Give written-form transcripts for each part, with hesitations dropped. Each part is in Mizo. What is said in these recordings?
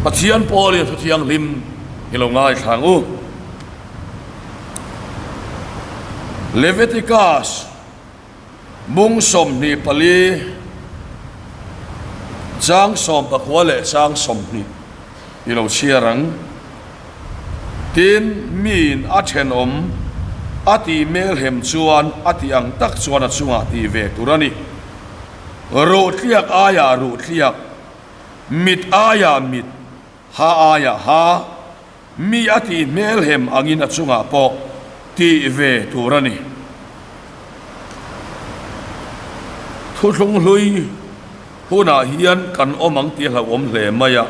Pathian pawlin thu thianghlim i lo ngaithla ang u. Leviticus bung 24 chang 19 leh chang 20 i lo chhiar ang. Tin, miin a thenawm a tih hmelhem chuan a tih ang tak chuan a chungah tih ve tur a ni. Ruhtliak aiah ruhtliak, mit aiah mit, ha aiah ha, mi a tih hmelhem angin a chungah pawh tih ve tur a ni. Thuthlung hlui hunah hian kan awm ang tih a hlauhawm hle mai a,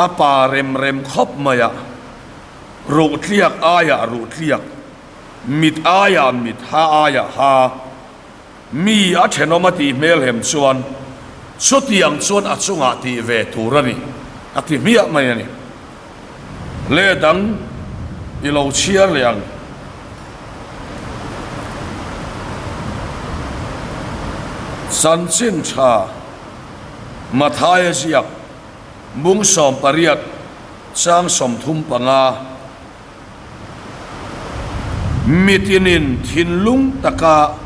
a pa rem rem khawp mai a, ruhtliak aiah ruhtliak, mit aiah mit, ha aiah ha, Mi a thenawm a tih hmelhem chuan chutiang chuan a chungah tih ve tur a ni, a ti hmiah mai a ni. Le dang i lo chhiar leh ang. Chanchin tha Mathaia ziak bung 18 chang 35. Mitinin thinlung taka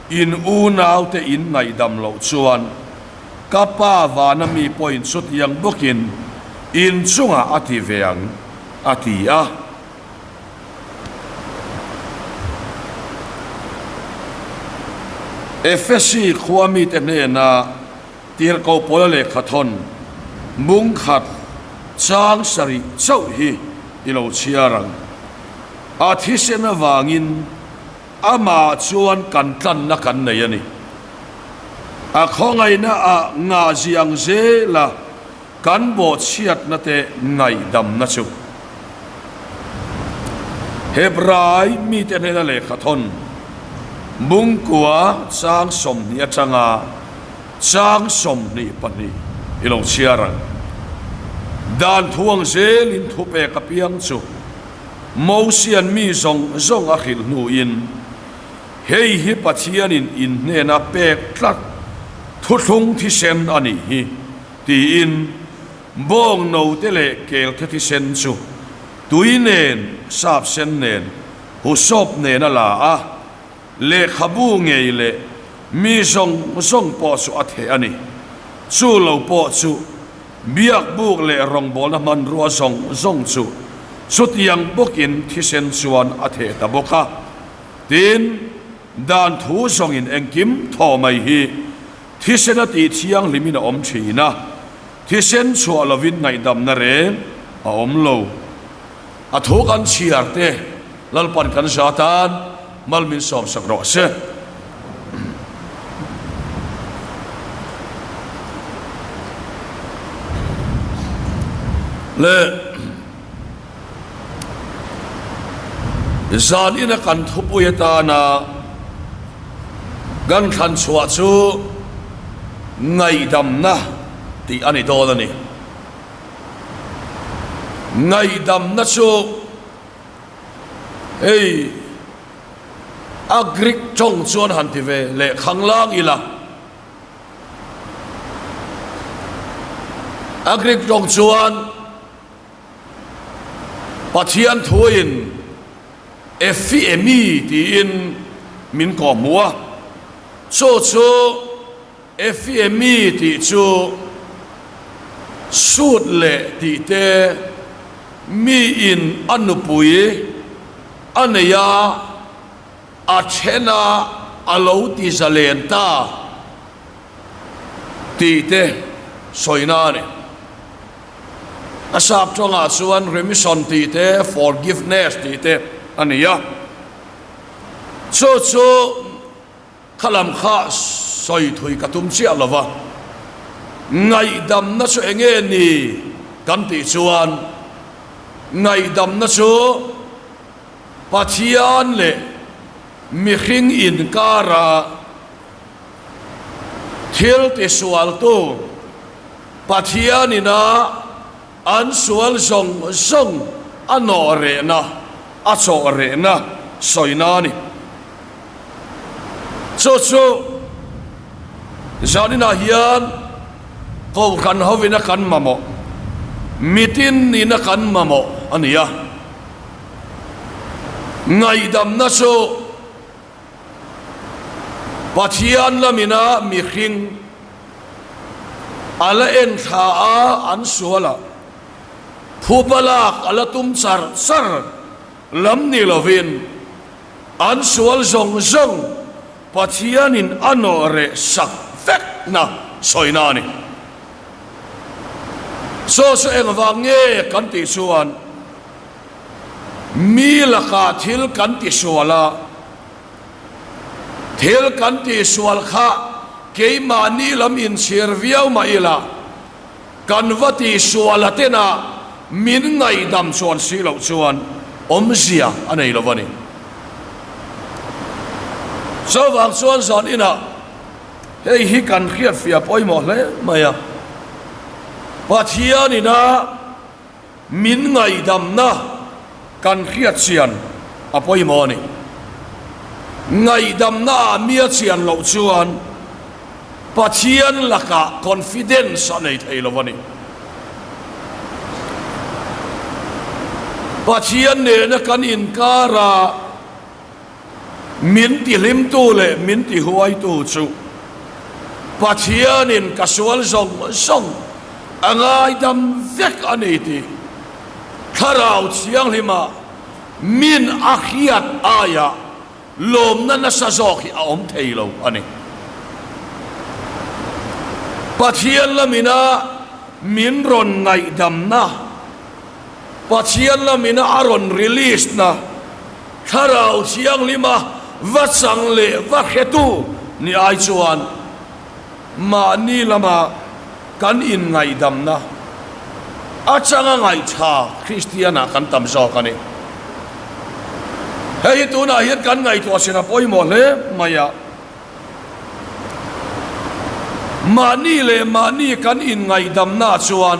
in unaute in ngaihdam loh chuan ka Pa vana mi pawhin chutiang bawkin in chungah a ti ve ang, a ti a. Efesi khua mite hnena Tirhkoh Paula lehkhathawn mung khat chang sarih chauh hi i lo chhiar ang. A thisen avangin amah chuan kan tlanna kan nei a ni. A khawngaihna ah ngahzi ang zela kan bawhchhiatna te ngaihdamna chu. Hebrai mite hnena lehkhathawn Bungkua chang 20 atanga chang 22 i lo chhiar ang. Dan thuang zelin thupek apiang chu Mosian mi zawng zawng a hrilh hnuin hei hi Pathianin in hnena pek tlat thuthlung thisen a nih hi tiin Bawng note leh kelte thisen chu tui nen, sap sen nen, husawp nen a la a, lehkhabu ngei leh mi zawng zawng pawh chu a theh a ni. Chu lo pawh chu biakbuk leh rawngbawlna hmanrua zawng zawng chu chutiang bawkin thisen chuan a theh ta bawk a. Tin, dan thu zawngin engkim thaw mai hi Thisen a tih thianghlimin a awm thin a, thisen chhuah lovin ngaihdamna reng a awm lo. A thu kan chhiar te Lalpan kan za tan mal min sawmsak rawh se. Le Zan ina kan thupui atana kan thlan chhuah chu ngaihdamna tih a ni dawn a ni. Ngaihdamna chu hei a Greek tawng chuan han ti ve leh khanglang ila. A Greek tawng chuan Pathian thuin Ephiemi tiin min kawhhmuh a, chu chu Ephiemi tih chu sut leh tih te miin a nupui a nei a, a then a a lo ti zalen ta tih te sawina a ni. A sap tawngah chuan remission tih te, forgiveness tih te a ni a. Chu chu kha lam kha sawi thui ka tum chiah lo va. Ngaihdamna chu eng nge ni kan tih chuan ngaihdamna chu Pathian leh mihring inkara Thil tisualtu Pathianin a an sual zawng zawng a nawh rehna, a chawh rehna sawina a ni. Chu chu zaninah hian Kohhran hovin a kan mamawh. Mitin nihna kan mamawh a ni a. Ngaihdamna chu Pathian lamina mihring a la en thla a, an sual a, phupa lak a la tum char char lam ni lovin an sual zawng zawng Pathianin a nawh reh sak vekna sawina a ni. Chaw chu engvang nge kan tih chuan mi lakah thil kan tisual a, thil kan tihsual kha keimahni lam inchhir viau mah ila kan va tihsual a tenah min ngaihdam chuan si loh chuan awmzia a nei lo a ni. Chuvang chuan zan inah Hei hi kan hriatfiah pawimawh hle mai a, Pathianina min ngaihdamna kan hriatchian a pawimawh a ni. Ngaihdamna ah mi a chian loh chuan Pathian lakah confidence a nei thei lo a ni. Pathian nena kan inkara Min tihlimtu leh min tihuaitu chu Pathianin ka sual zawng zawng a ngaidam vek a ni tih Thlarau Thianghlima min a hriat aia lawmna nasa zawk hi a awm thei lo a ni. Pathian lamina min rawn ngaihdamna, Pathian lamina a rawn release na, Thlarau Thianghlima va chang leh va hretu ni ai chuan mahni lama kan inngaihdamna atanga ngaihtha Kristianah kan tam zawk a ni. Hei hi tunah hian kan ngaihtuah chin a pawimawh hle mai a. Mahni leh mahni kan inngaihdamna chuan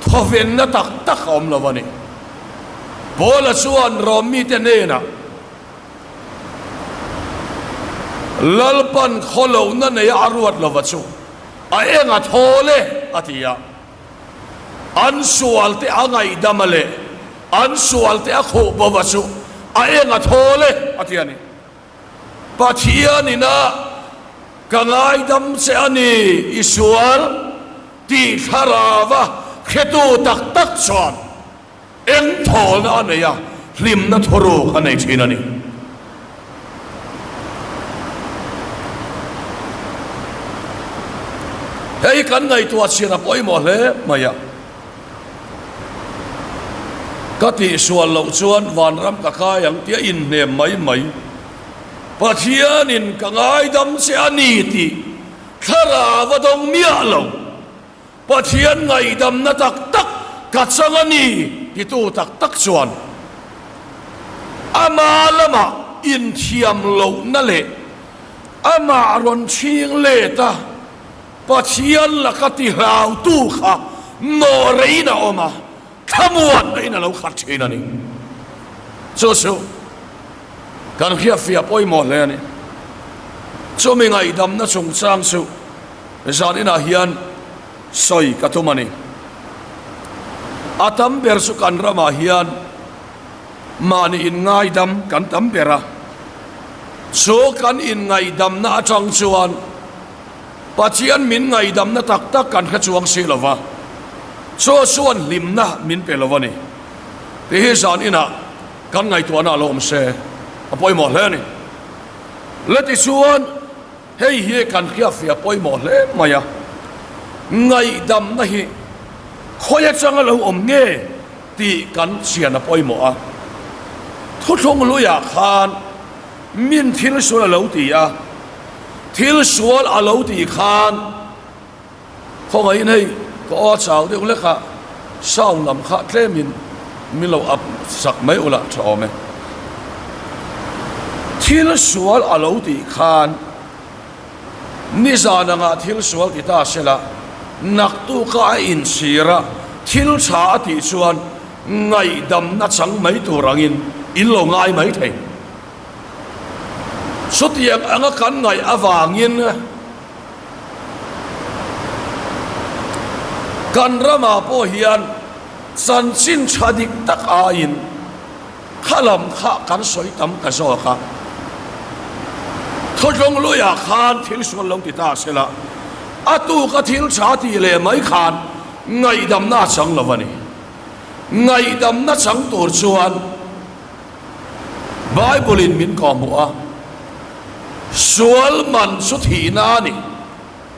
thawvenna tak tak a awm lo a ni. Paula chuan Rom mite hnenah, Lalpan khawlohna neia a ruat lova chu a eng a thawl e, a ti a. An sualte a ngaihdama leh an sualte a khuh bova chu a eng a thawl e, a ti a ni. Pathianina ka ngaidam che a ni, i sual tih thlarauva hretu tak tak chuan eng thawlna a nei a, hlimna thuruk a nei thin a ni. Hei kan ngaihtuah chhin a pawimawh hle mai a. Ka tihsual loh chuan vanram ka kai ang tih a inhnem mai mai. Pathianin ka ngaidam che a ni tih thlarau a dawng miah lo. Pathian ngaihdamna tak tak ka chang a ni titu tak tak chuan ama lamah inthiam lohna leh amah rawn chhing let a, Pathian laka tihlautu kha nawh reiin a awm a, thlamuan reiin a lo khat thin a ni. Chu chu kan hriatfiah pawimawh hle a ni. Chumi ngaihdamna chungchang chu zan inah hian sawi ka tum a ni. A tam ber chu kan ramah hian mahni inngaidam kan tam ber a, chu kan inngaihdamna atang chuan Pathian min ngaihdamna tak tak kan hre chuang si lo va, chaw chuan hlimna min pe lo a ni. Tih hi zan inah kan ngaihtuahna a lo awm se a pawimawh hle a ni. Le tichuan hei hi kan hriatfiah pawimawh hle mai a, ngaihdamna hi khawi atanga lo awm nge tih kan chian a pawimawh a. Thuthlung hluiah khan min thil sual a lo ti a. Thil sual a lo tih khan khawngaihin hei ka aw a chau deuh hlek a, sound lam kha tlemin min lo up sak mai ula tha awm e. Thil sual a lo tih khan nizan anga thil sual ti ta sela naktuka a inchhir a, thil tha a tih chuan ngaihdamna chang mai tur angin in lo ngai mai thei. Chutiang anga kan ngaih avangin. Kan ramah pawh hian chanchin tha dik tak aiin kha lam kha kan sawi tam ta zawk a. Thuthlung luiah khan thil sual lo ti ta se la, a tuka thil tha tih leh mai khan ngaihdamna a chang lo a ni. Ngaihdamna chang tur chuan Bible-in min kawhhmuh a, Sual man chu thihna a ni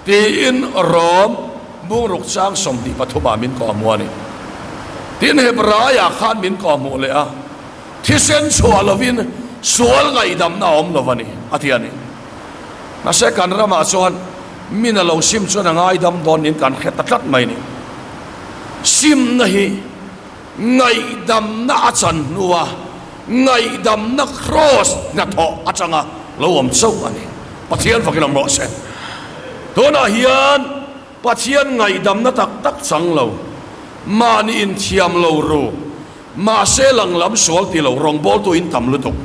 tiin Rom bungruk chang 23 ah min kawhhmuh a ni. Tin, Hebraiah khan min kawhhmuh leh a, Thisen chhuah lovin sual ngaihdamna a awm lo a ni, a ti a ni. Mahse, kan ramah chuan min a lo sim chuan a ngaidam dawn niin kan hre ta tlat mai a ni. Simna hi ngaihdamna a chan hnua ngaihdamna kraws hnathawh atanga lo awm chauh a ni. Pathian fakin awm rawh se. Tunah hian Pathian ngaihdamna tak tak chang lo, mahni inthiam lo ru, mahse lang lam sual ti lo rawngbawltu in tam lutuk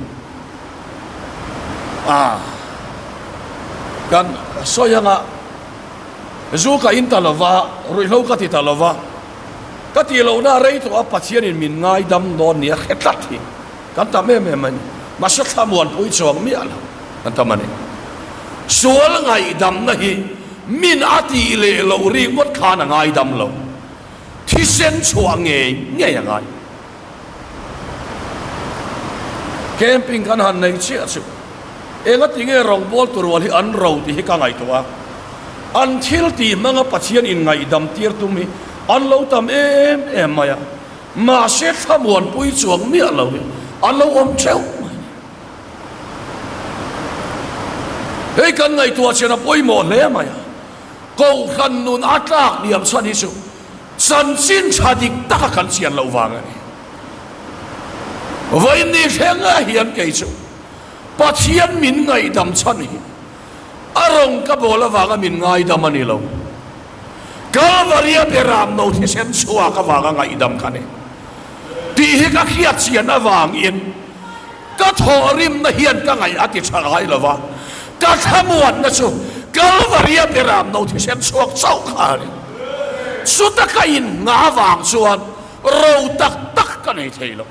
a kan sawi anga zu ka in ta lova, ruihhlo ka ti ta lova, Ka tih lohna a rei tawh a, Pathianin min ngaidam dawn nia hre tlat hi kan tam em em a ni. Mahse thlamuanpui chuang miah lo kan tam a ni. Sual ngaihdamna hi min a tih leh loh ringawt khan a ngaidam lo. Thisen chhuah ngei ngei a ngai. Camping kan han nei chiah chu engati nge rawngbawltu rual hi an ro tih hi ka ngaihtuah a. An thil tih hmanga Pathian inngaihdam tir tum hi an lo tam em em mai a, mahse thlamuanpui chuang miah lo hi an lo awm theuh mai. Hei kan ngaihtuah chian a pawimawh hle mai a, Kohhran nun a tlak hniam chhan hi chu Chanchin tha dik taka kan chian loh vang a ni. Vawiin thlenga hian kei chu Pathian min ngaihdam chhan hi a rawng ka bawl avanga min ngaidam a ni lo. Kalvaria beram no thisen chhuak avanga ngaihdam ka ni tih hi ka hriat chian avangin Ka thawhrimna hian ka ngaih a ti tha ngai lo va, ka thlamuanna chu Kalvaria beram no thisen chhuak chauh kha a ni. Chuta ka innghah avang chuan ro tak tak ka nei thei lo.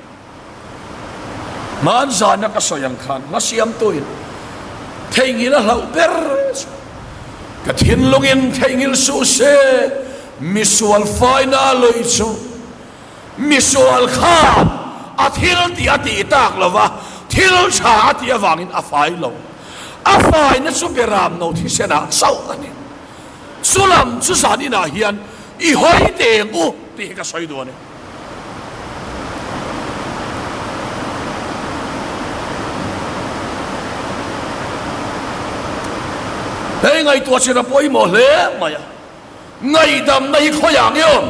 Hmanzana ka sawi ang khan hma siamtuin theihnghilh a hlauh ber chu ka thinlungin theihnghilh suh se, misual faina a lawih chu Misual khan a thil tih a tih tak lo va, thil tha a tih avangin a fai lo. A faina chu beram no thisenah chauh a ni. Chu lam chu zan inah hian i hawi teng u tih hi ka sawi duh a ni. Hei ngaihtuah chin a pawimawh hle mai a, ngaihdamna hi khawiah nge awm?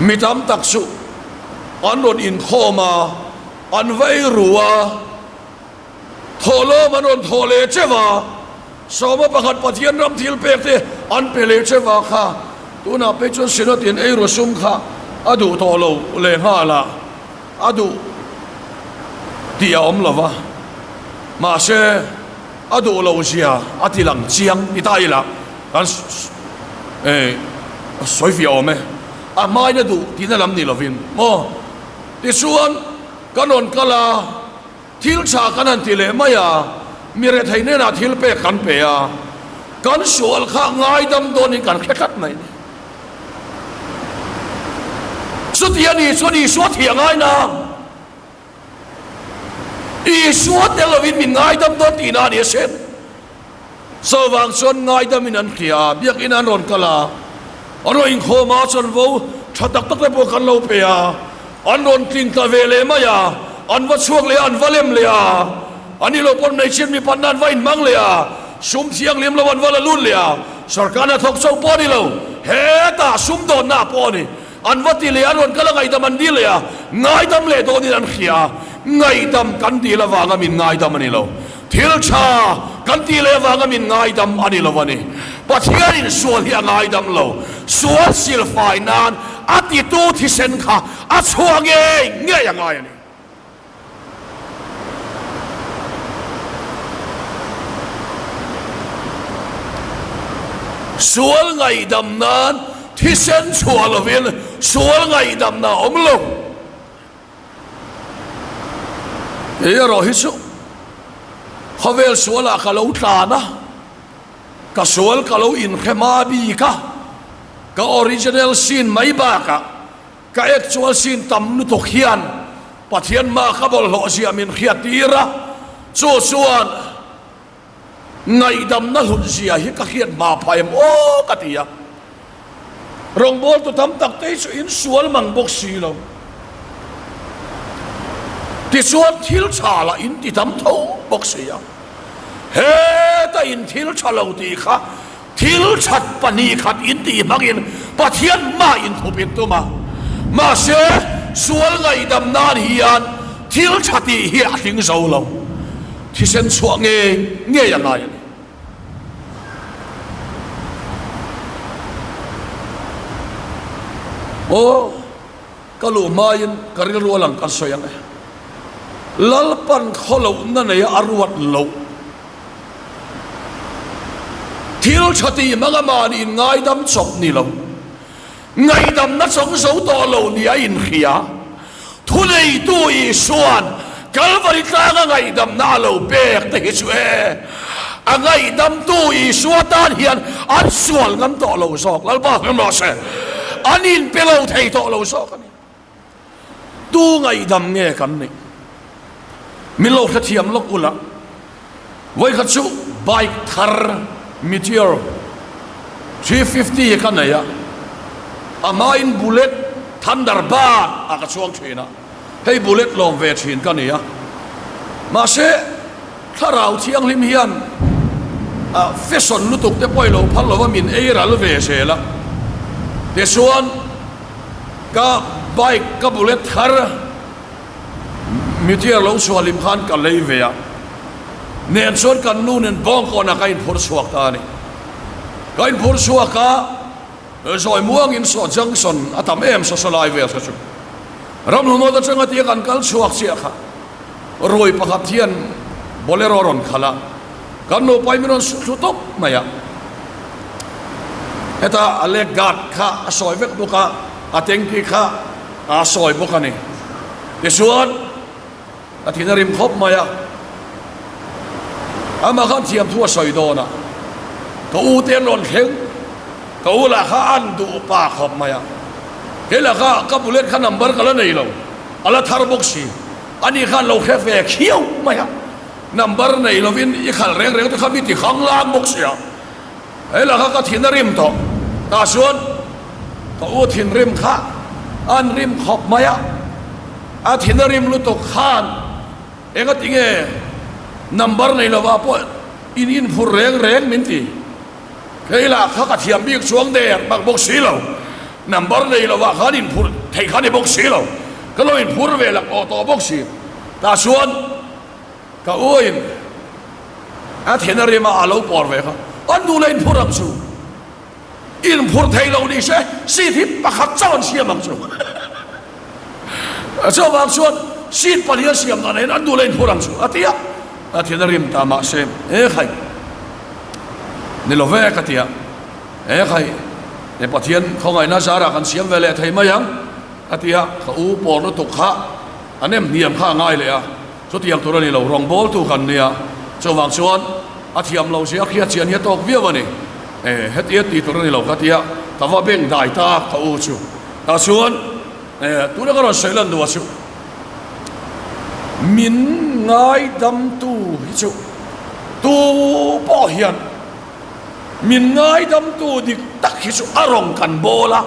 Mi tam tak chu an rawn inkhawm a, an va ei ru a, thawhlawm an rawn thawh leh teuh a, sawma pakhat Pathian ram thil pek te an pe leh teuh a kha, tunah phei chuan Synod in ei ru sum kha a duh tawh lo leh nghal a, a duh tih a awm lo va, mahse a duh lo zia a ti lang chiang ti ta ila. Kan sawi fiah awm e, a hmaina duh tihna lam ni lovin maw? Tichuan, kan rawn kal a, thil tha kan han ti leh mai a, mi rethei hnenah thil pek kan pe a, kan sual kha ngaidam dawnin kan hre tlat mai a ni. Chuti a nih chuan Isua thih a ngai nang. Isua tel lovin min ngaidam dawn tihna a ni asin. Chuvang chuan ngaidamin an hria a, biakinn an rawn kal a, an rawn inkhawm a, chanvo tha tak tak te pawh kan lo pe a, an rawn tling tla ve leh mai a, an va chhuak leh a, an va lem leh a, an ni lo pawn hmeichhiat mi panna an va inhmang leh a, sum thianghlim lo an va la lut leh a, sorkar hnathawk chauh pawh a ni lo, hetah sumdawnna pawh a ni. An va ti leh a, an rawn kal a, ngaihdam an dil leh a, ngaidam leh dawnin an hria a, ngaihdam kan dil avanga min ngaidam a ni lo. Thil tha kan tih leh avanga min ngaidam a ni lo a ni. Pathianin sual hi a ngaidam lo. Sual silfai nan a titu thisen kha a chhuah ngei ngei a ngai a ni. Sual ngaihdam nan thisen chhuah lovin sual ngaihdamna a awm lo. Kei erawh hi chu khawvel sualah ka lo tlan a, ka sual ka lo inhrema bik a, ka original sin mai bakah ka actual sin tam lutuk hian Pathian hmaa ka bawlhhlawh zia min hriattir a, chu chuan Ngaihdamna hlut zia hi ka hriat hma phah em aw ka ti a. Rawngbawltu tam tak te hi chu in sual mang bawk si lo. Tichuan thil tha lah in ti tam tho bawk si a. Heta in thil tha lo tih kha Thil that pahnih khat in tih hmangin Pathian hmah in thup in tum a. Mahse, sual ngaihdam nan hian thil tha tih hi a tling zo lo. Thisen chhuah ngei ngei a ngai a ni. Aw, ka luh hmain ka rilru a lang kan sawi ang e. Lalpan khawlohna neia a ruat loh. Thil tha tih hmanga mahni in ngaidam chawp ni lo, ngaihdamna chawng zo tawh lo nia a inhria. Thuneitu Isua'n Kalvari tlanga ngaihdamna a lo pek te hi chu e, a ngaihdamtu Isua tan hian an sual ngam tawh lo zawk, Lalpa hmel rawh se, an inpe lo thei tawh lo zawk a ni. Tu ngaihdam nge kan nih? Min lo hrethiam lawk ula, vawikhat chu bike thar Meteor 350 hi ka nei a, a hmain Bullet Thunderbird ah ka chuang thin a, hei Bullet lawm ve thin ka ni a, mahse thlarau thianghlim hian fashion lutuk te pawh i lo phal lova min ei ral ve zel a, tichuan Ka bike ka bullet thar Meteor lo chhuah hlim khan ka lei ve a, nen chuan kan nu nen bawngkawnah ka inphur chhuak ta a ni. Ka inphur chhuak a, zawi muangin saw junction a tam em saw saw lai vel kha chu. Ramhlunawt atanga tia kan kal chhuak chiah kha rui pakhat hian bolero a rawn khalh a, Kan nupa in min rawn thlu tawp mai a, heta a leg guard kha a sawi vek bawk a, a tanky kha a sawi bawk a ni. Tichuan a thin a rim khawp mai a, amah khan thiamthu a sawi dawn a, ka u te an rawn thleng, ka u lah kha an duh pa khawp mai a, kei lah kha ka bullet kha number ka la nei lo, a la thar bawk si, ani khan lo hre ve khiau mai a. Number nei lovin i khalh reng reng te kha mi ti hang lang bawk sia. He laka ka thin a rim tawh. Tah chuan ka u thinrim kha an rim khawp mai a. A thin a rim lutuk khan engati nge number nei lovah pawh in inphur reng reng min ti. Kei lah kha ka thiam bik chuang der bak bawk si lo. Number nei lovah khan inphur theih kha ni bawk si lo. Ka lo inphur ve lak awh tawh bawk si. Tah chuan Ka uin a thin a rim a, a lo pawr ve kha. An duh leh inphur ang chu. Inphur thei lo ni se, seat hi pakhat chauh an siam ang chu. Chuvang chuan seat pahnih an siam dan hian an duh leh inphur ang chu a ti a. A thin a rim ta mahse, He khai, ni lo ve ka ti a. He khai, he Pathian khawngaihna zarah kan siam ve leh thei mai ang a ti a. Ka u pawr lutuk kha a nem hniam kha a ngai leh a. Chutiang tur a ni lo, rawngbawltu kan nia, chuvang chuan a thiam lo zia khi a chian hi a tawk viau a ni. E, hetia ti tur a ni lo ka tia, ka va beng dai ta ka u chu. Tah chuan, e, tuna ka rawn sawi lan duh a chu, min ngaidamtu hi chu tu pawh hian min ngaidamtu dik tak hi chu a rawn kan bawl a,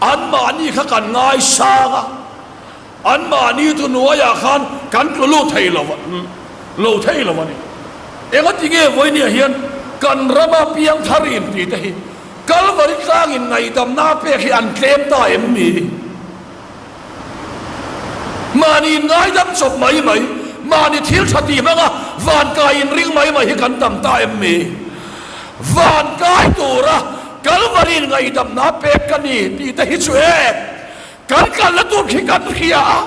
anmahni kha kan ngaisang a. Anmahni chu hnuaiah khan kan tlu lut thei lo lo thei lo a ni. Engati nge vawinia hian kan rama piangthar intih te hi Kalvari tlangin ngaihdamna a pek hi an tlem ta em ni? Mahni inngaidam chawp mai mai, mahni thil tha tih hmanga vankai inring mai mai hi kan tam ta em ni? Vankai tura Kalvari in ngaihdamna a pek ka ni tih te hi chu e! Kan kalna tur khi kan hria a,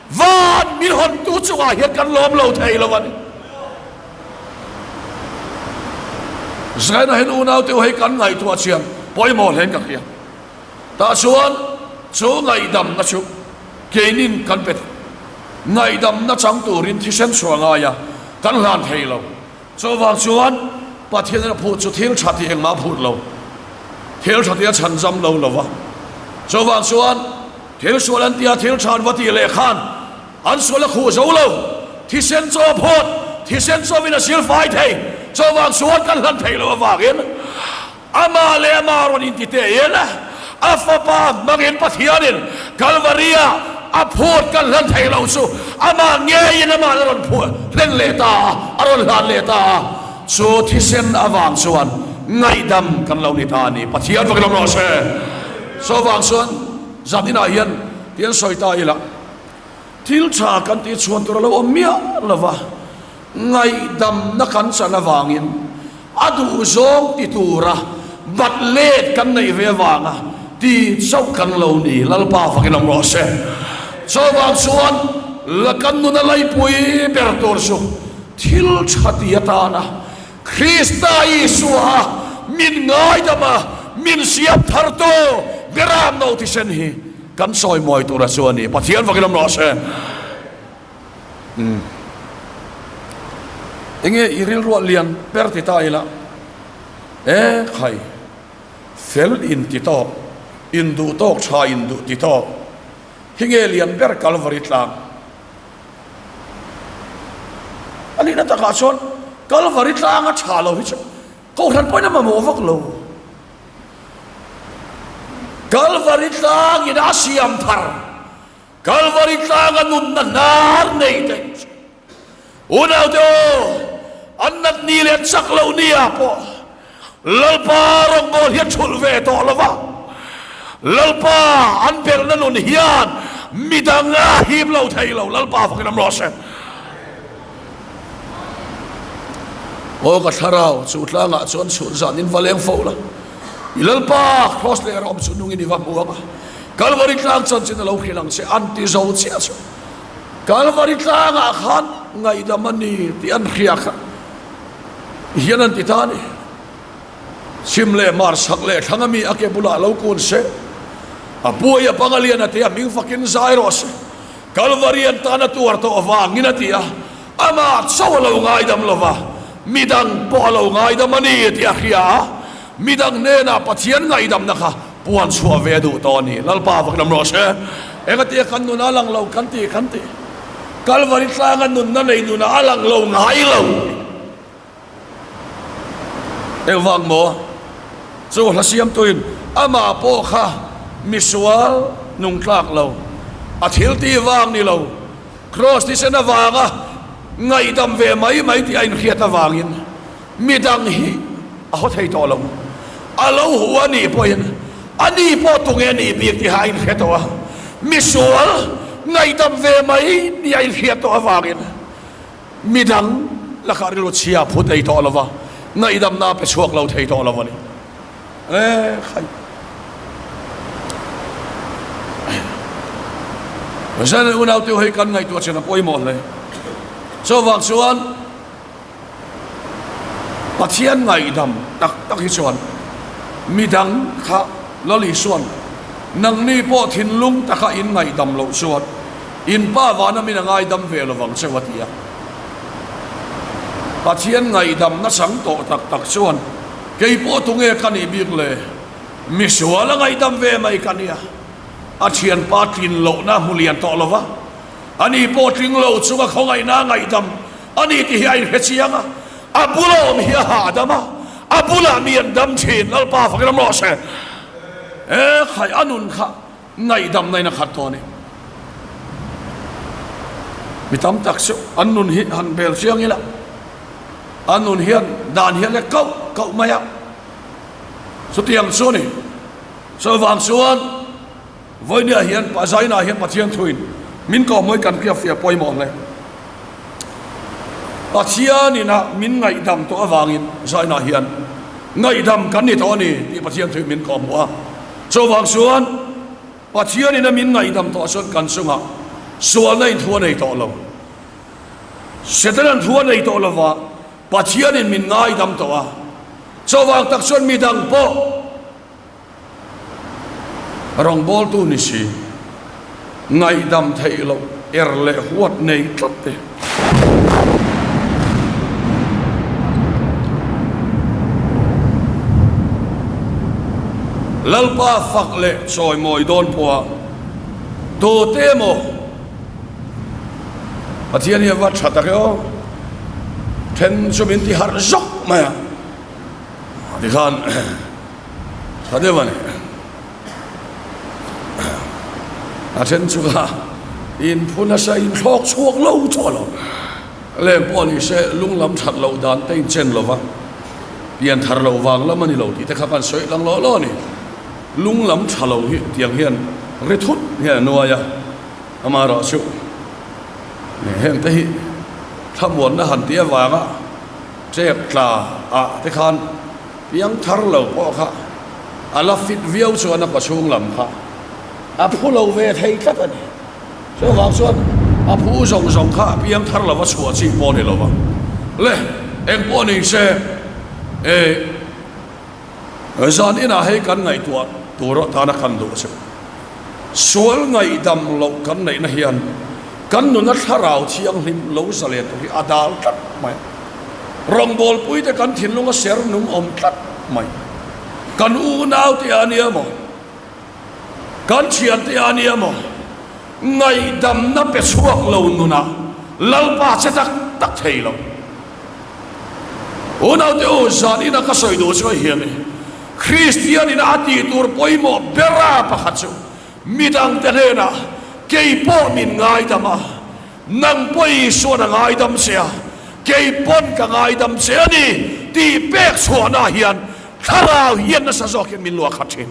van min hawntu chungah hian kan lawm lo thei lo a ni. Zaina hian unaute u hei kan ngaihtuah chian pawimawh hlein ka hria. Tah chuan chu ngaihdamna chu keinin kan pe ngaihdamna chang turin thisen chhuah ngaia kan hlan thei lo. Chuvang chuan Pathianin a phut chu thil tha tih engmah a phut lo. Thil tha tih a chhan zam lo lo va. Chuvang chuan thil sual an tia thil tha an va tih leh khan an sual a khuh zo lo. Thisen chaw a phut, thisen chawin a silfai thei. Chuvang chuan kan hlan theih loh avangin Amah leh amah rawn inti tein a Fapa hmangin Pathianin Kalvaria a phut kan hlan theih loh chu amah ngeiin amah a rawn phuah hlen leh ta a, a rawn hlan leh ta a. Chu thisen avang chuan ngaihdam kan lo ni ta a ni. Pathian fakin awm rawh se. Chuvang chuan zan inah hian ti an sawi ta ila, thil tha kan tih chhuan tur a lo awm miah lo va, Ngaihdamna kan chan avangin a duhzawng ti tura bat let kan neih ve avanga ti chauh kan lo ni. Lalpa fakin awm rawh se. Chuvang chuan la kan nuna laipui ber tur chu thil tha ti atana Krista Isua min ngaidama min siam thartu Beram no thisen hi kan sawi mawi tura chu a ni. Pathian fakin awm rawh se. Umm. Enge i rilruah lian per ti ta ila? E khai, fel in ti tawk, in duh tawk tha in duh ti tawk. Hi nge lian ber Kalvari tlang? A nihna takah chuan Kalvari tlanga tha lo hi chu Kohhran pawhin a mamawh vak lo. Kalvari tlangin a siam thar. Kalvari tlanga nunna hnar nei te chu unaute aw, an nat ni leh an chak loh ni ah pawh Lalpa rawngbâwl hi a thulh ve tawh lo va, Lalpa an belhna nun hian midang a hip lo thei lo, Lalpa fakin awm rawh se. Aw ka thlarau, chu tlangah chuan chhun zan in va leng fo la, i Lalpa Kraws leh rawm chu nungin i va hmu ang a, Kalvari tlang chanchin a lo hrilh ang che, an ti zo chiah chu. Kalvari tlangah khan ngaihdam a ni tih an hria kha hian an ti ta a ni. Chhim leh hmar chhak leh thlang ami a ke bulah lo kun se, a puai a pang a lian a ti a, hming fakin zai rawh se. Kalvari an tan a tuar tawh avangin a ti a, amah chauh a lo ngaidam lo va, midang pawh a lo ngaidam a ni tih a hria a, midang hnenah Pathian ngaihdamna kha puan chhuah ve a duh tawh a ni. Lalpa vak lam rawh se. Engatia kan nuna a lang lo kan ti kan ti. Kalvari tlanga nunna nei nuna a lang lo ngai lo. Engvang maw? Chu hla siamtuin amah pawh kha misual nung tlak lo, a thil tih vang ni lo, Kraws thisen avanga ngaihdam ve mai mai tih a inhriat avangin midang hi a haw thei tawh lo. A lo hu a nih pawhin a ni pawh tunge nih bik tiha a inhre tawh a, misual ngaihdam ve mai nih a inhriat tawh avangin Midang lakah rilru chhia phut ei tawh lova, ngaihdamna a pe chhuak lo thei tawh lo a ni. E khai. Zan unaute hei kan ngaihtuah chin a pawimawh hle. Chuvang chuan Pathian ngaihdam tak tak hi chuan midang kha Lal Isuan nangni pawh thinlung taka in ngaihdam loh chuan In pa vana min a ngaidam ve lo vang cheu a ti a. Pathian ngaihdamna chang tawh tak tak chuan kei pawh tunge ka nih bik le? Misual a ngaihdam ve mai ka nia. A thianpa tlin lohna hmu lian tawh lo va, ani pawh tling lo chunga khawngaihna a ngaihdam a ni tih hi a inhre chiang a. A bula awm hi a hahdam a, a bulah mi an dam thin. Lalpa fakin awm rawh se. E khai a nun kha. Ngaihdamna in a khat tawh a ni. Mi tam tak chu an nun hi han bel chiang ila, an nun hian dan hi a lek kauh kauh mai a, chutiang chu a ni. Chuvang chuan vawinia hian Zaina hian Pathian thuin min kawhmawih kan hriat fiah pawimawh hle. Pathianin a min ngaihdam tawh avangin Zaina hian ngaihdam kan ni tawh a ni tih Pathian thuin min kawhmawh a. Chuvang chuan Pathianin a min ngaihdam tawh chuan kan chungah sualna in thu a nei tawh lo. Setanan thu a nei tawh lova Pathianin min ngaidam tawh a. Chuvang tak chuan midang pawh rawngbawltu ni si, ngaihdam theih loh er leh huat nei tlat te. Lalpa fak leh chawimawi dawn pawha tute emaw Pathian hi a va tha tak e aw, then chu min ti harh zawk mai a, tikhan tha deuh a ni. A then chu kha inphu nasa inthlawk chhuak lo chu a lo leng pawh ni se lung lam that loh dan te inchen lo va, pian thar loh vang lam a ni lo tih te kha kan sawi lang lawh lawh a ni. Lung lam tha lo hi tiang hian ri thut hian a nuai a, amaherawhchu heng te hi thlamuanna han tih avanga ṭek tla ah te khan piang thar lo pawh kha a la fit viau chuan a kawchhung lam kha a phu lo ve thei tlat a ni. Chuvang chuan a phu zawng zawng kha piang thar lova chhuah chi pawh a ni lo va, le eng pawh ni se eh. Zan inah hei kan ngaihtuah tur atana kan duh chu sual ngaihdam loh kan neihna hian kan nuna thlarau thianghlim lo zalen tur hi a dal tlat mai. Rawngbawlpuite kan thinlunga ser nung awm tlat mai. Kan unaute a nia maw? Kan thiante a nia maw? Ngaihdamna pe chhuak lo nunah Lalpa che tak tak thei lo. Unaute u, zan ina ka sawi duh chu hei hian i Kristian ina a tih tur pawimawh bera pakhat chu midangte hnenah kei pawh min ngaidam a, nang pawh Isuan a ngaidam che a, kei pawn ka ngaidam che a ni tih pek chhuahna hian thlarau hian nasa zawkin min luah khat thin.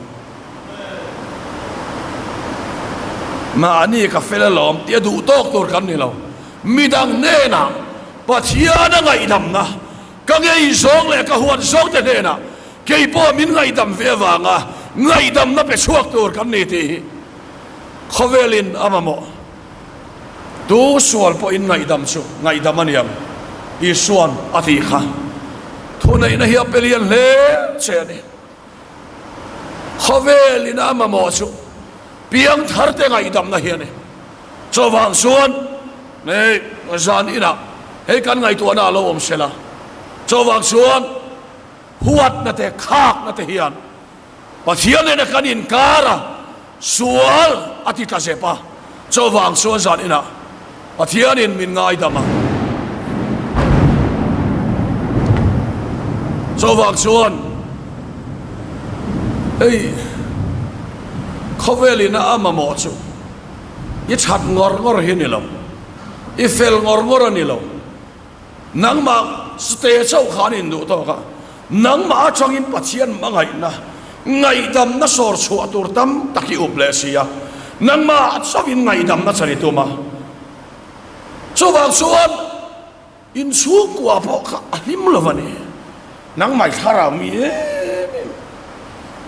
Mahni ka fel alawm tih a duh tawk tur kan ni lo. Midang hnenah Pathian a ngaihdamna, ka ngei zawng leh ka huat zawng te hnenah kei pawh min ngaihdam ve avanga ngaihdamna pe chhuak tur kan ni tih hi khawvelin a mamawh. Tu sual pawhin ngaihdam chu ngaihdam a niang Isuan a tih kha. Thuneihna hi a pe lian hle che a ni. Khawvelin a mamawh chu piangthar te ngaihdamna hi a ni. Chuvang chuan hei zan inah hei kan ngaihtuahna a lo awm sela, chuvang chuan huatna te khakna te hian Pathian nena kan inkar a, sual a ti tla zep a, chuvang chuan zan inah Pathianin min ngaidam a. Chuvang chuan hei khawvelin a mamawh chu I that ngawr ngawr hi a ni lo, i fel ngawr ngawr a ni lo. Nangmah te chauh kha an induh tawk a, nangmah atangin Pathian hmangaihna, ngaihdamna sawr chhuah tur tam tak i up leh si a, nangmah chauhin ngaihdamna chan i tum a. Chuvang chuan inchhungkua pawh kha a hlim lo a ni. Nangmah i thlarau mi em em,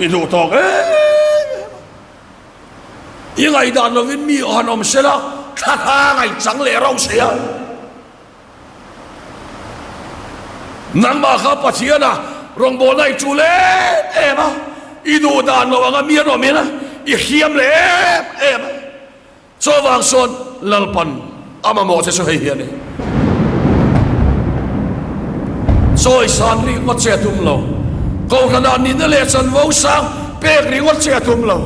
i duh tawk em em a. I ngaihdan lovin mi han awm se la, thla hla ngaihchang leh rauh se a. Nangmah kha Pathiana rawngbawlna i tul em em a, i duh dan lo anga mi an awm in i hriam leh em em a. Chuvang sawn Lalpan a mamawh che chu hei hi a ni. Chawisan rihngawt che a tum lo. Kohhranah nihna leh chanvo sang pek ringawt che a tum lo.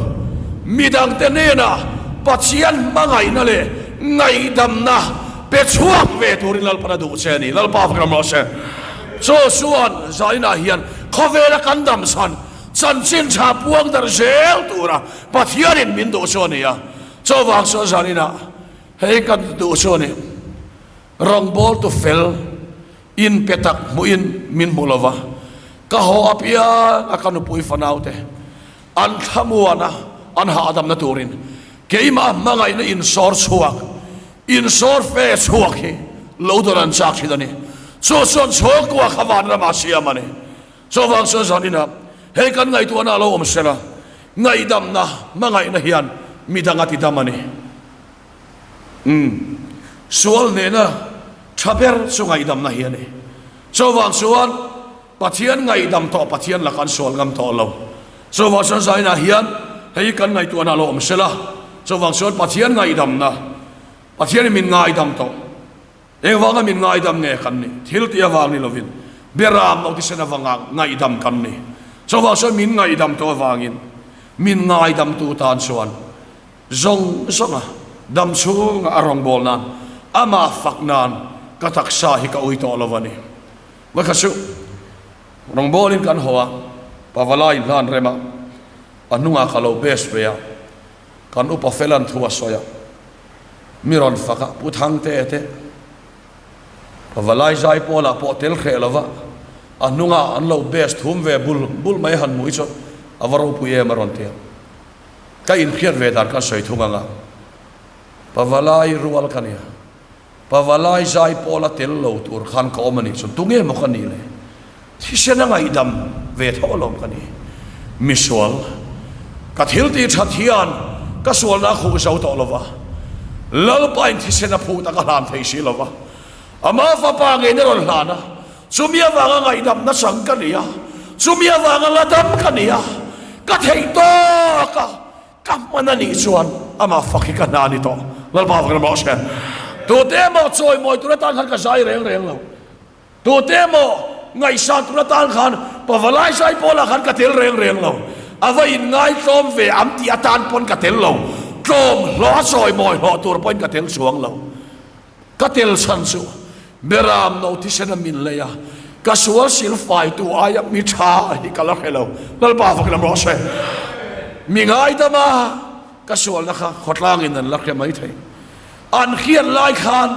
Midangte hnenah Pathian hmangaihna leh ngaihdamna pe chhuak ve turin Lalpan a duh che a ni. Lalpa fak ram rawh se. Chu chuan zainah hian khawvela kan dam chhan chanchin tha puang darh zel tura Pathianin min duh chu a ni a. Chuvang chuan zaninah hei kan duh chu a ni, rawngbawltu fel inpe tak hmuhin min hmu lo va, ka haw apiang a ka nupui fanaute an thlamuana an hahdamna turin keimah hmangaihna insawr chhuak, insawr fe chhuak hi lo dawn an chak thin a ni. Chu chuan chhawngkua kha vanramah siam a ni. Chuvang chuan zaninah hei kan ngaihtuahna a lo awm sela, ngaihdamna, hmangaihna hian midang a ti dam a ni. Umm, sual hnehna tha ber chu ngaihdamna hi a ni. Chuvang chuan. Pathian ngaihdam tawh Pathian laka an sual ngam tawh lo. Chuvang chuan zainah hian hei hi kan ngaihtuahna lo awm sela, chuvang chuan Pathian ngaihdamna, Pathianin min ngaidam tawh, engvanga min ngaidam nge kan nih, thil tih avang ni lovin beram lo tisen avanga ngaihdam kan ni. Chuvang chuan min ngaihdam tawh avangin min ngaidamtu tan chuan zawng zawnga dam chhunga a rawngbâwl nan amah fak nan ka taksa hi ka ui tawh lo a ni. Vawikhat chu rawngbâwlin kan haw a, Pavalai inhlan rem a, a hnungah ka lo best ve a, kan upa Felan thu a sawi a, mi rawn fak a, Pu Thangte te, Pavalai zai pawlah pawh tel hreh lo va, a hnungah an lo best thum ve bul bul mai han hmuh hi chuan a va ropui em a rawn ti a. Ka inhriat ve dan khan sawi thung ang a, Pavalai rual ka nia, Pavalai zai pawla tel lo tur khan ka awm a nih chuan tunge maw ka nih le? Thisen a ngaihdam ve tho alawm ka ni. Misual, ka thil tih that hian ka sualna a khuh zo tawh lova, Lalpain thisen a phut a ka hlan thei si lova, Ama fapa ngeiin a rawn hlan a, chumi avanga ngaihdam nachang ka ni a, chumi avanga la dam ka ni a, ka theih tawk a, Ka hman a nih chuan amah fak hi ka hna a ni tawh. Lalpa fak emaw hre. Tute emaw chawimawi tur atan khan ka zai reng reng lo. Tute emaw ngaihsan tur atan khan pavalai zai pawlah khan ka tel reng reng lo. A va inngaitlawm ve am tih atan pawn ka tel lo. Tlawm hlawh a chawimawi hlawh tur pawhin ka tel chuang lo. Ka tel chhan chu Beram no thisen a min lei a, ka sual sil faitu aia mi tha hi ka la hre lo. Lalpa fak lam rawh se. Mi ngaidam a, ka sualna kha khawtlangin an la hre mai thei. An hriat lai khan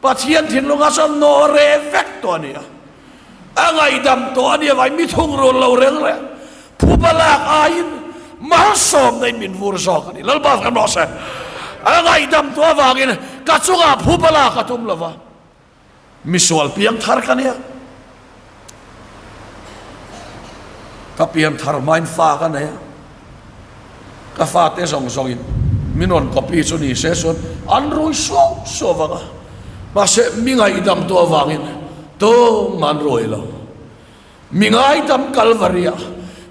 Pathian thinlungah chuan nawh reh vek tawh a ni a. A ngaihdam tawh a nia vai mi thungrul lo reng reng phuba lak aiin malsawmna in min vur zawk a ni. Lalpa kan rawh se. A ngaihdam tawh avangin ka chungah phuba lak a tum lova. Misual piang thar ka nia. Ka pian thar hmain fa ka nei a. Ka fate zawng zawngin min rawn copy chu ni se chuan an rui suau suau vang a, mahse mi ngaihdam tu avangin tumah an rui lo. Mi ngaidam Kalvari ah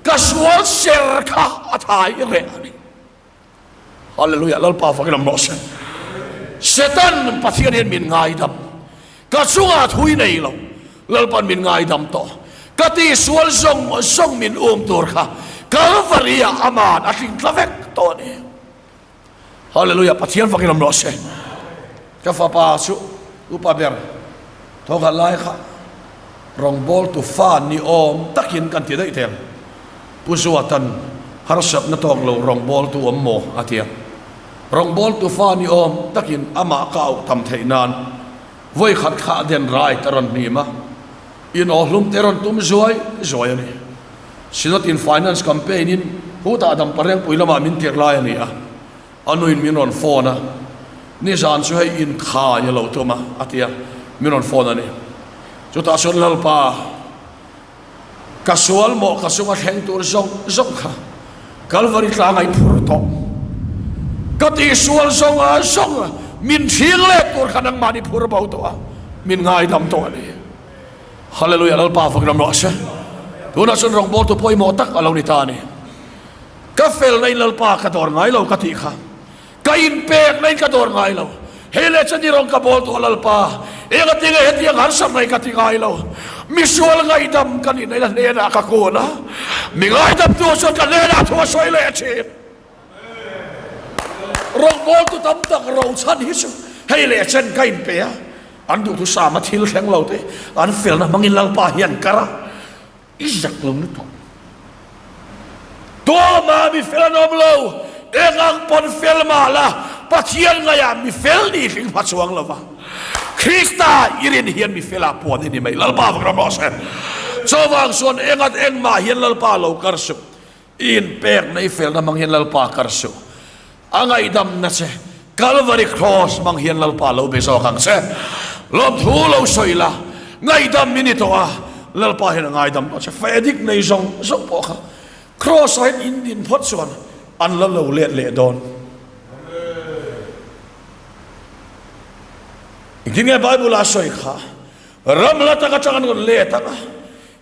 ka sual ser kha a thai reh a ni. Hallelujah Lalpa fakin awm rawh se. Satan Pathian hian min ngaidam. Ka chungah thui nei lo. Lalpan min ngaidam tawh. Ka tihsual zawng zawng min um tur kha Kalvari ah aman a tling tla vek tawh a ni. Hallelujah Pathian fakin awm rawh se. Ka fapa chu upa ber thawkhat lai kha rawngbawltu fa ni awm takin kan ti daih thei ang. Pu Zuatan harsatna tawk lo rawngbawltu awm maw a ti a. Rawngbawltu fa ni awm takin amah ka auh tam theih nan vawikhat kha a den rai ta rawn hnim a, in aw hlum te rawn tum zuai zuai a ni. Synod in Finance Campaign in hutah Damparengpui lamah min tirh lai a ni a. A nuin min rawn phone a, nizan chu hei inkhai a lo tum a, a ti a, min rawn phone a ni. Chutah chuan Lalpa, ka sual mawh ka chunga thleng tur zawng zawng kha Kalvari tlanga i phur tawh. Ka tihsual zawng a zawng min thing let tur kha nangmah ni phur bo tawh a, min ngaidam tawh a ni. Hallelujah, Lalpa fak ram rawh se. Tunah chuan rawngbawltu pawimawh tak a lo ni ta a ni. Ka felna in Lalpa ka dawr ngai lo ka tih kha, ka inpekna in ka dawr ngai lo. Hei leh chuan i rawn ka bawl tawh Lalpa, engatinge hetiang harsat mai ka ti ngai lo. Misual ngaihdam ka nihna in a hnenah ka kun a, mi ngaidamtu chuan ka hnenah thu a sawi leh thin. Rawngbawltu tam tak rochan hi chu hei leh chen ka inpe a, an duhthusama thil thleng lo te an felna hmangin Lalpa hian kar a. I zak lo lutuk. Tuama mi fel an awm lo, eng ang pawn fel mah la, Pathian ngaiah mi fel ni hring hma chuang lo va. Krista i rin hian mi felah puan i ni mai. Lalpa vak ram rawh se. Chuvang chuan engat engmah hian Lalpa lo kar suh. I inpekna i felna hmang hian Lalpa kar suh. A ngaihdamna che Kalvari Kraws hmang hian Lalpa lo be zawk ang che. Lawmthu lo sawi la, ngaihdam i ni tawh a, Lalpa hian a ngaidam tawh che. Fedik nei zawng zawng pawh kha Kraws ah hian in din phawt chuan an la lo let leh dawn. Engtin nge Bible ah a sawi kha? Ram hla tak atang an rawn let ang a.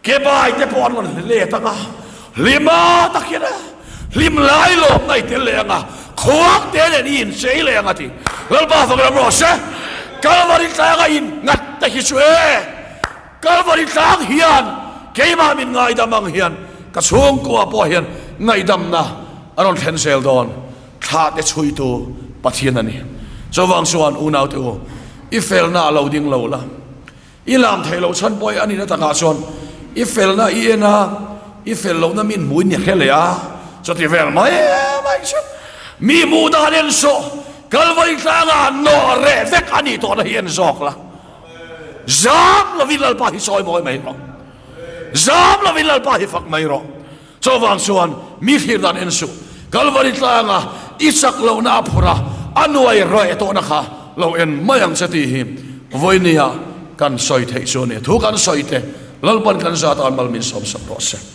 Kebai te pawh an rawn let ang a, hlima tak hian a hlim lai lawmna i tel leh ang a, khuang te nen i inchei leh ang a ti. Lalpa fak lam rawh se, Kalvari tlanga in nghat te hi chu e, Kalvari tlang hian keimah min ngaidam ang hian ka chhungkua pawh hian ngaihdamna a rawn thlen zel dawn. Thla te chhuitu Pathian a ni. Chuvang chuan unaute u, i felna a lo ding lo la. I lam theih loh chhan pawh hi a nihna takah chuan i felna i en a, i fel lohna min hmuin i hre leh a, chuti vel mai mai chu mi hmuh dan en sawh, Kalvari tlangah nawh reh vek a nih tawhna hi en zawk la. Zam lovin Lalpa hi sawi mawi mai rawh. Zam lovin Lalpa hi fak mai rawh. Chuvang chuan mi thlir dan en suh, Kalvari tlanga i chak lohna a phur a, a nuai reh tawhna kha lo en mai ang che tih hi vawinia kan sawi theih chu a ni. Thu kan sawi te Lalpan kan zat an mal min sawmsak rawh se.